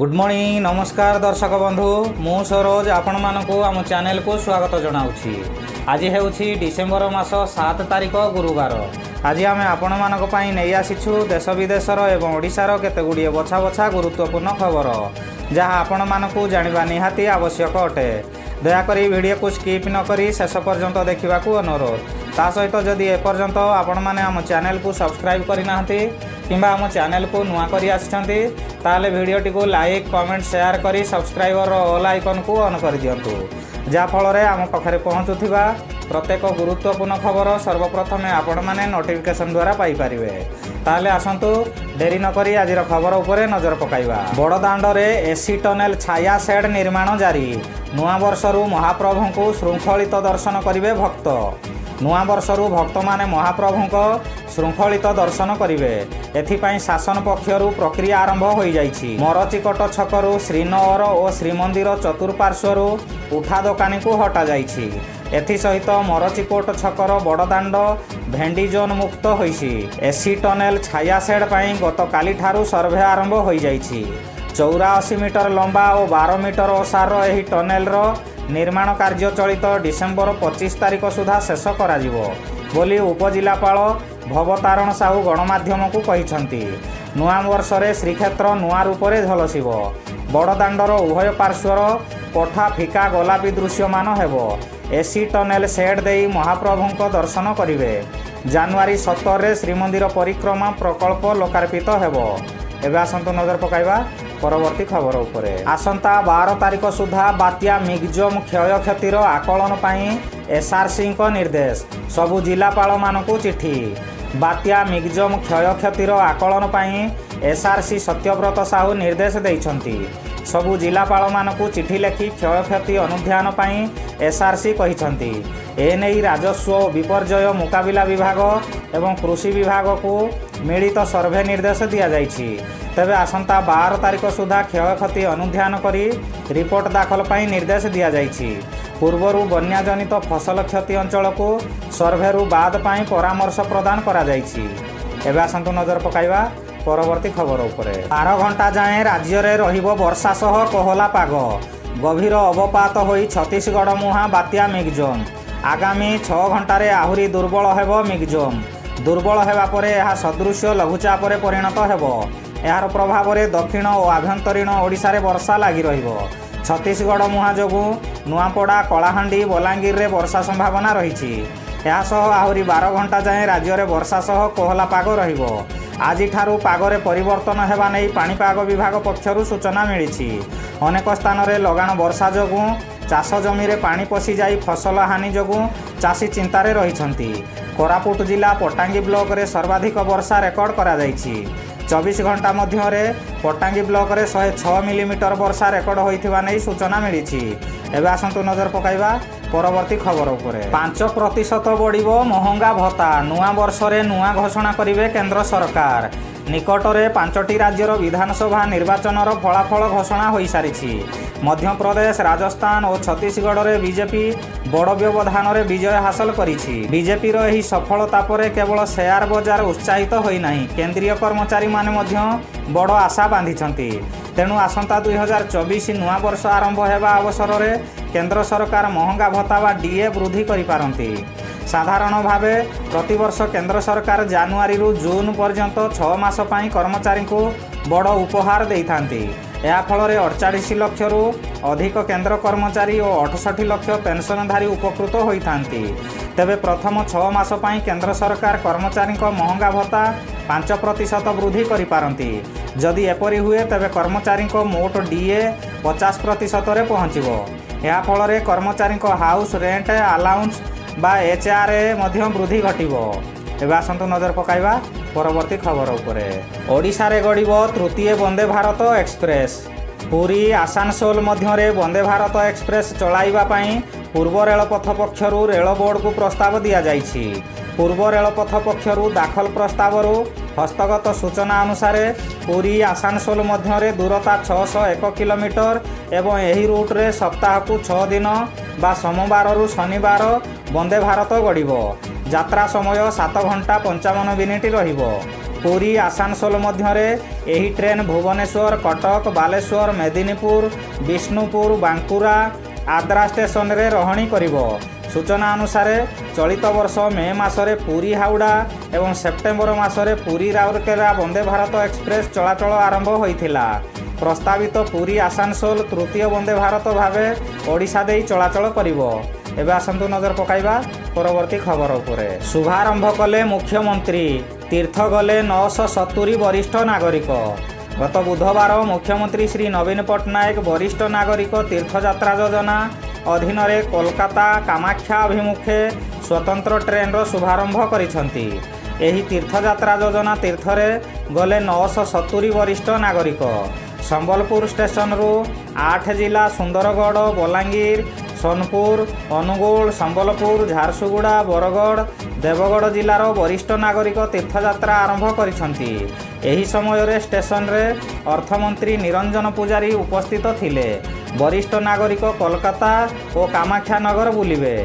Good morning, ନମସ୍କାର ଦର୍ଶକ ବନ୍ଧୁ। ମୁଁ ସରୋଜ, ଆପଣମାନଙ୍କୁ ଆମ ଚ୍ୟାନେଲକୁ ସ୍ୱାଗତ ଜଣାଉଛି। ଆଜି ହେଉଛି ଡିସେମ୍ବର ମାସ 7 ତାରିଖ, ଗୁରୁବାର। ଆଜି ଆମେ ଆପଣମାନଙ୍କ ପାଇଁ ନେଇ ଆସିଛୁ ଦେଶ ବିଦେଶର ଏବଂ ଓଡ଼ିଶାର କେତେ ଗୁଡ଼ିଏ ବଛା ବଛା ଗୁରୁତ୍ୱପୂର୍ଣ୍ଣ ଖବର, ଯାହା ଆପଣମାନଙ୍କୁ ଜାଣିବା ନିହାତି ଆବଶ୍ୟକ ଅଟେ। ଦୟାକରି ଭିଡ଼ିଓକୁ ସ୍କିପ୍ ନ କରି ଶେଷ ପର୍ଯ୍ୟନ୍ତ ଦେଖିବାକୁ ଅନୁରୋଧ। ତା ସହିତ ଯଦି ଏପର୍ଯ୍ୟନ୍ତ ଆପଣମାନେ ଆମ ଚ୍ୟାନେଲକୁ ସବସ୍କ୍ରାଇବ୍ କରିନାହାନ୍ତି କିମ୍ବା ଆମ ଚ୍ୟାନେଲକୁ ନୂଆ କରି ଆସିଛନ୍ତି, ତାହେଲେ ଭିଡ଼ିଓଟିକୁ ଲାଇକ୍, କମେଣ୍ଟ, ସେୟାର କରି ସବସ୍କ୍ରାଇବର ଅଲ୍ ଆଇକନ୍କୁ ଅନ୍ କରିଦିଅନ୍ତୁ, ଯାହାଫଳରେ ଆମ ପାଖରେ ପହଞ୍ଚୁଥିବା ପ୍ରତ୍ୟେକ ଗୁରୁତ୍ୱପୂର୍ଣ୍ଣ ଖବର ସର୍ବପ୍ରଥମେ ଆପଣମାନେ ନୋଟିଫିକେସନ୍ ଦ୍ୱାରା ପାଇପାରିବେ। ତାହେଲେ ଆସନ୍ତୁ, ଡେରି ନକରି ଆଜିର ଖବର ଉପରେ ନଜର ପକାଇବା। ବଡ଼ଦାଣ୍ଡରେ ଏସି ଟନେଲ, ଛାୟା ସେଡ୍ ନିର୍ମାଣ ଜାରି। ନୂଆବର୍ଷରୁ ମହାପ୍ରଭୁଙ୍କୁ ଶୃଙ୍ଖଳିତ ଦର୍ଶନ କରିବେ ଭକ୍ତ। ନୂଆବର୍ଷରୁ ଭକ୍ତମାନେ ମହାପ୍ରଭୁଙ୍କ ଶୃଙ୍ଖଳିତ ଦର୍ଶନ କରିବେ। ଏଥିପାଇଁ ଶାସନ ପକ୍ଷରୁ ପ୍ରକ୍ରିୟା ଆରମ୍ଭ ହୋଇଯାଇଛି। ମରଚିକଟ ଛକରୁ ଶ୍ରୀନଅର ଓ ଶ୍ରୀମନ୍ଦିର ଚତୁଃପାର୍ଶ୍ୱରୁ ଉଠା ଦୋକାନୀକୁ ହଟାଯାଇଛି। ଏଥିସହିତ ମରଚିକୋଟ ଛକର ବଡ଼ଦାଣ୍ଡ ଭେଣ୍ଡିଂ ଜୋନ୍ ମୁକ୍ତ ହୋଇଛି। ଏସି ଟନେଲ, ଛାୟା ସେଡ୍ ପାଇଁ ଗତକାଲିଠାରୁ ସର୍ଭେ ଆରମ୍ଭ ହୋଇଯାଇଛି। 84 ମିଟର ଲମ୍ବା ଓ 12 ମିଟର ଓସାରର ଏହି ଟନେଲର ନିର୍ମାଣ କାର୍ଯ୍ୟ ଚଳିତ ଡିସେମ୍ବର 25 ତାରିଖ ସୁଦ୍ଧା ଶେଷ କରାଯିବ ବୋଲି ଉପଜିଲ୍ଲାପାଳ ଭବତାରଣ ସାହୁ ଗଣମାଧ୍ୟମକୁ କହିଛନ୍ତି। ନୂଆ ବର୍ଷରେ ଶ୍ରୀକ୍ଷେତ୍ର ନୂଆ ରୂପରେ ଝଲସିବ। ବଡ଼ଦାଣ୍ଡର ଉଭୟ ପାର୍ଶ୍ୱର କୋଠା ଫିକା ଗୋଲାପୀ ଦୃଶ୍ୟମାନ ହେବ। ଏସି ଟନେଲ ସେଡ୍ ଦେଇ ମହାପ୍ରଭୁଙ୍କ ଦର୍ଶନ କରିବେ। ଜାନୁଆରୀ 17ରେ ଶ୍ରୀମନ୍ଦିର ପରିକ୍ରମା ପ୍ରକଳ୍ପ ଲୋକାର୍ପିତ ହେବ। ଏବେ ଆସନ୍ତୁ ନଜର ପକାଇବା ପରବର୍ତ୍ତୀ ଖବର ଉପରେ। ଆସନ୍ତା 12 ତାରିଖ ସୁଦ୍ଧା ବାତ୍ୟା ମିଗଜୋମ୍ କ୍ଷୟକ୍ଷତିର ଆକଳନ ପାଇଁ ଏସ୍ଆର୍ସିଙ୍କ ନିର୍ଦ୍ଦେଶ। ସବୁ ଜିଲ୍ଲାପାଳମାନଙ୍କୁ ଚିଠି। ବାତ୍ୟା ମିଗଜୋମ୍ କ୍ଷୟକ୍ଷତିର ଆକଳନ ପାଇଁ ଏସ୍ଆର୍ସି ସତ୍ୟବ୍ରତ ସାହୁ ନିର୍ଦ୍ଦେଶ ଦେଇଛନ୍ତି। ସବୁ ଜିଲ୍ଲାପାଳମାନଙ୍କୁ ଚିଠି ଲେଖି କ୍ଷୟକ୍ଷତି ଅନୁଧ୍ୟାନ ପାଇଁ ଏସ୍ଆର୍ସି କହିଛନ୍ତି। ଏନେଇ ରାଜସ୍ୱ ଓ ବିପର୍ଯ୍ୟୟ ମୁକାବିଲା ବିଭାଗ ଏବଂ କୃଷି ବିଭାଗକୁ ମିଳିତ ସର୍ଭେ ନିର୍ଦ୍ଦେଶ ଦିଆଯାଇଛି। ତେବେ ଆସନ୍ତା 12 ତାରିଖ ସୁଦ୍ଧା କ୍ଷୟକ୍ଷତି ଅନୁଧ୍ୟାନ କରି ରିପୋର୍ଟ ଦାଖଲ ପାଇଁ ନିର୍ଦ୍ଦେଶ ଦିଆଯାଇଛି। ପୂର୍ବରୁ ବନ୍ୟାଜନିତ ଫସଲ କ୍ଷତି ଅଞ୍ଚଳକୁ ସର୍ଭେରୁ ବାଦ ପାଇଁ ପରାମର୍ଶ ପ୍ରଦାନ କରାଯାଇଛି। ଏବେ ଆସନ୍ତୁ ନଜର ପକାଇବା ପରବର୍ତ୍ତୀ ଖବର ଉପରେ। 12 ଘଣ୍ଟା ଯାଏଁ ରାଜ୍ୟରେ ରହିବ ବର୍ଷା ସହ କୋହଲା ପାଗ। ଗଭୀର ଅବପାତ ହୋଇ ଛତିଶଗଡ଼ ମୁହାଁ ବାତ୍ୟା ମିଗଜୋମ୍। ଆଗାମୀ 6 ଘଣ୍ଟାରେ ଆହୁରି ଦୁର୍ବଳ ହେବ ମିଗଜୋମ୍। ଦୁର୍ବଳ ହେବା ପରେ ଏହା ସଦୃଶ୍ୟ ଲଘୁଚାପରେ ପରିଣତ ହେବ। ଏହାର ପ୍ରଭାବରେ ଦକ୍ଷିଣ ଓ ଆଭ୍ୟନ୍ତରୀଣ ଓଡ଼ିଶାରେ ବର୍ଷା ଲାଗି ରହିବ। ଛତିଶଗଡ଼ ମୁହାଁ ଯୋଗୁଁ ନୂଆପଡ଼ା, କଳାହାଣ୍ଡି, ବଲାଙ୍ଗୀରରେ ବର୍ଷା ସମ୍ଭାବନା ରହିଛି। ଏହାସହ ଆହୁରି 12 ଘଣ୍ଟା ଯାଏଁ ରାଜ୍ୟରେ ବର୍ଷା ସହ କୋହଲା ପାଗ ରହିବ। ଆଜିଠାରୁ ପାଗରେ ପରିବର୍ତ୍ତନ ହେବା ନେଇ ପାଣିପାଗ ବିଭାଗ ପକ୍ଷରୁ ସୂଚନା ମିଳିଛି। ଅନେକ ସ୍ଥାନରେ ଲଗାଣ ବର୍ଷା ଯୋଗୁଁ ଚାଷ ଜମିରେ ପାଣି ପଶିଯାଇ ଫସଲ ହାନି ଯୋଗୁଁ ଚାଷୀ ଚିନ୍ତାରେ ରହିଛନ୍ତି। କୋରାପୁଟ ଜିଲ୍ଲା ପଟାଙ୍ଗୀ ବ୍ଲକରେ ସର୍ବାଧିକ ବର୍ଷା ରେକର୍ଡ କରାଯାଇଛି। 24 ଘଣ୍ଟା ମଧ୍ୟରେ ପଟାଙ୍ଗୀ ବ୍ଲକରେ 106 ମିଲିମିଟର ବର୍ଷା ରେକର୍ଡ ହୋଇଥିବା ନେଇ ସୂଚନା ମିଳିଛି। ଏବେ ଆସନ୍ତୁ ନଜର ପକାଇବା ପରବର୍ତ୍ତୀ ଖବର ଉପରେ। 5% ବଢ଼ିବ ମହଙ୍ଗା ଭତ୍ତା। ନୂଆ ବର୍ଷରେ ନୂଆ ଘୋଷଣା କରିବେ କେନ୍ଦ୍ର ସରକାର। ନିକଟରେ ପାଞ୍ଚଟି ରାଜ୍ୟର ବିଧାନସଭା ନିର୍ବାଚନର ଫଳାଫଳ ଘୋଷଣା ହୋଇସାରିଛି। ମଧ୍ୟପ୍ରଦେଶ, ରାଜସ୍ଥାନ ଓ ଛତିଶଗଡ଼ରେ ବିଜେପି ବଡ଼ ବ୍ୟବଧାନରେ ବିଜୟ ହାସଲ କରିଛି। ବିଜେପିର ଏହି ସଫଳତା ପରେ କେବଳ ସେୟାର ବଜାର ଉତ୍ସାହିତ ହୋଇନାହିଁ, କେନ୍ଦ୍ରୀୟ କର୍ମଚାରୀମାନେ ମଧ୍ୟ ବଡ଼ ଆଶା ବାନ୍ଧିଛନ୍ତି। ତେଣୁ ଆସନ୍ତା 2024 ନୂଆ ବର୍ଷ ଆରମ୍ଭ ହେବା ଅବସରରେ କେନ୍ଦ୍ର ସରକାର ମହଙ୍ଗା ଭତ୍ତା ବା ଡିଏ ବୃଦ୍ଧି କରିପାରନ୍ତି। ସାଧାରଣ ଭାବେ ପ୍ରତିବର୍ଷ କେନ୍ଦ୍ର ସରକାର ଜାନୁଆରୀରୁ ଜୁନ୍ ପର୍ଯ୍ୟନ୍ତ 6 ମାସ ପାଇଁ କର୍ମଚାରୀଙ୍କୁ ବଡ଼ ଉପହାର ଦେଇଥାନ୍ତି। ଏହାଫଳରେ 48 ଲକ୍ଷରୁ ଅଧିକ କେନ୍ଦ୍ର କର୍ମଚାରୀ ଓ 68 ଲକ୍ଷ ପେନ୍ସନଧାରୀ ଉପକୃତ ହୋଇଥାନ୍ତି। ତେବେ ପ୍ରଥମ 6 ମାସ ପାଇଁ କେନ୍ଦ୍ର ସରକାର କର୍ମଚାରୀଙ୍କ ମହଙ୍ଗା ଭତ୍ତା 5% ବୃଦ୍ଧି କରିପାରନ୍ତି। ଯଦି ଏପରି ହୁଏ, ତେବେ କର୍ମଚାରୀଙ୍କ ମୋଟ ଡିଏ 50%ରେ ପହଞ୍ଚିବ। ଏହାଫଳରେ କର୍ମଚାରୀଙ୍କ ହାଉସ୍ ରେଣ୍ଟ ଆଲାଉନ୍ସ ବା ଏଚ୍ ଆର୍ ଏ ମଧ୍ୟ ବୃଦ୍ଧି ଘଟିବ। ଏବେ ଆସନ୍ତୁ ନଜର ପକାଇବା ପରବର୍ତ୍ତୀ ଖବର ଉପରେ। ଓଡ଼ିଶାରେ ଗଡ଼ିବ ତୃତୀୟ ବନ୍ଦେ ଭାରତ ଏକ୍ସପ୍ରେସ୍। ପୁରୀ ଆସାନସୋଲ ମଧ୍ୟରେ ବନ୍ଦେ ଭାରତ ଏକ୍ସପ୍ରେସ୍ ଚଳାଇବା ପାଇଁ ପୂର୍ବ ରେଳପଥ ପକ୍ଷରୁ ରେଳ ବୋର୍ଡକୁ ପ୍ରସ୍ତାବ ଦିଆଯାଇଛି। ପୂର୍ବ ରେଳପଥ ପକ୍ଷରୁ ଦାଖଲ ପ୍ରସ୍ତାବରୁ ହସ୍ତଗତ ସୂଚନା ଅନୁସାରେ, ପୁରୀ ଆସାନସୋଲ ମଧ୍ୟରେ ଦୂରତା 601 କିଲୋମିଟର ଏବଂ ଏହି ରୁଟ୍ରେ ସପ୍ତାହକୁ 6 ଦିନ ବା ସୋମବାରରୁ ଶନିବାର ବନ୍ଦେ ଭାରତ ଗଡ଼ିବ। ଯାତ୍ରା ସମୟ 7 ଘଣ୍ଟା 55 ମିନିଟ୍ ରହିବ। ପୁରୀ ଆସାନସୋଲ ମଧ୍ୟରେ ଏହି ଟ୍ରେନ୍ ଭୁବନେଶ୍ୱର, କଟକ, ବାଲେଶ୍ୱର, ମେଦିନୀପୁର, ବିଷ୍ଣୁପୁର, ବାଙ୍କୁରା, ଆଦ୍ରା ଷ୍ଟେସନରେ ରହଣି କରିବ। ସୂଚନା ଅନୁସାରେ, ଚଳିତ ବର୍ଷ ମେ ମାସରେ ପୁରୀ ହାଉଡ଼ା ଏବଂ ସେପ୍ଟେମ୍ବର ମାସରେ ପୁରୀ ରାଉରକେଲା ବନ୍ଦେ ଭାରତ ଏକ୍ସପ୍ରେସ୍ ଚଳାଚଳ ଆରମ୍ଭ ହୋଇଥିଲା। ପ୍ରସ୍ତାବିତ ପୁରୀ ଆସାନସୋଲ ତୃତୀୟ ବନ୍ଦେ ଭାରତ ଭାବେ ଓଡ଼ିଶା ଦେଇ ଚଳାଚଳ କରିବ। ଏବେ ଆସନ୍ତୁ ନଜର ପକାଇବା ପରବର୍ତ୍ତୀ ଖବର ଉପରେ। ଶୁଭାରମ୍ଭ କଲେ ମୁଖ୍ୟମନ୍ତ୍ରୀ, ତୀର୍ଥ ଗଲେ 970 ବରିଷ୍ଠ ନାଗରିକ। ଗତ ବୁଧବାର ମୁଖ୍ୟମନ୍ତ୍ରୀ ଶ୍ରୀ ନବୀନ ପଟ୍ଟନାୟକ ବରିଷ୍ଠ ନାଗରିକ ତୀର୍ଥଯାତ୍ରା ଯୋଜନା ଅଧୀନରେ କୋଲକାତା କାମାକ୍ଷା ଅଭିମୁଖେ ସ୍ୱତନ୍ତ୍ର ଟ୍ରେନ୍ର ଶୁଭାରମ୍ଭ କରିଛନ୍ତି। ଏହି ତୀର୍ଥଯାତ୍ରା ଯୋଜନା ତୀର୍ଥରେ ଗଲେ 970 ବରିଷ୍ଠ ନାଗରିକ। ସମ୍ବଲପୁର ଷ୍ଟେସନରୁ ଆଠ ଜିଲ୍ଲା ସୁନ୍ଦରଗଡ଼, ବଲାଙ୍ଗୀର, ସୋନପୁର, ଅନୁଗୁଳ, ସମ୍ବଲପୁର, ଝାରସୁଗୁଡ଼ା, ବରଗଡ଼, ଦେବଗଡ଼ ଜିଲ୍ଲାର ବରିଷ୍ଠ ନାଗରିକ ତୀର୍ଥଯାତ୍ରା ଆରମ୍ଭ କରିଛନ୍ତି। ଏହି ସମୟରେ ଷ୍ଟେସନରେ ଅର୍ଥମନ୍ତ୍ରୀ ନିରଞ୍ଜନ ପୂଜାରୀ ଉପସ୍ଥିତ ଥିଲେ। ବରିଷ୍ଠ ନାଗରିକ କୋଲକାତା ଓ କାମାକ୍ଷାନଗର ବୁଲିବେ।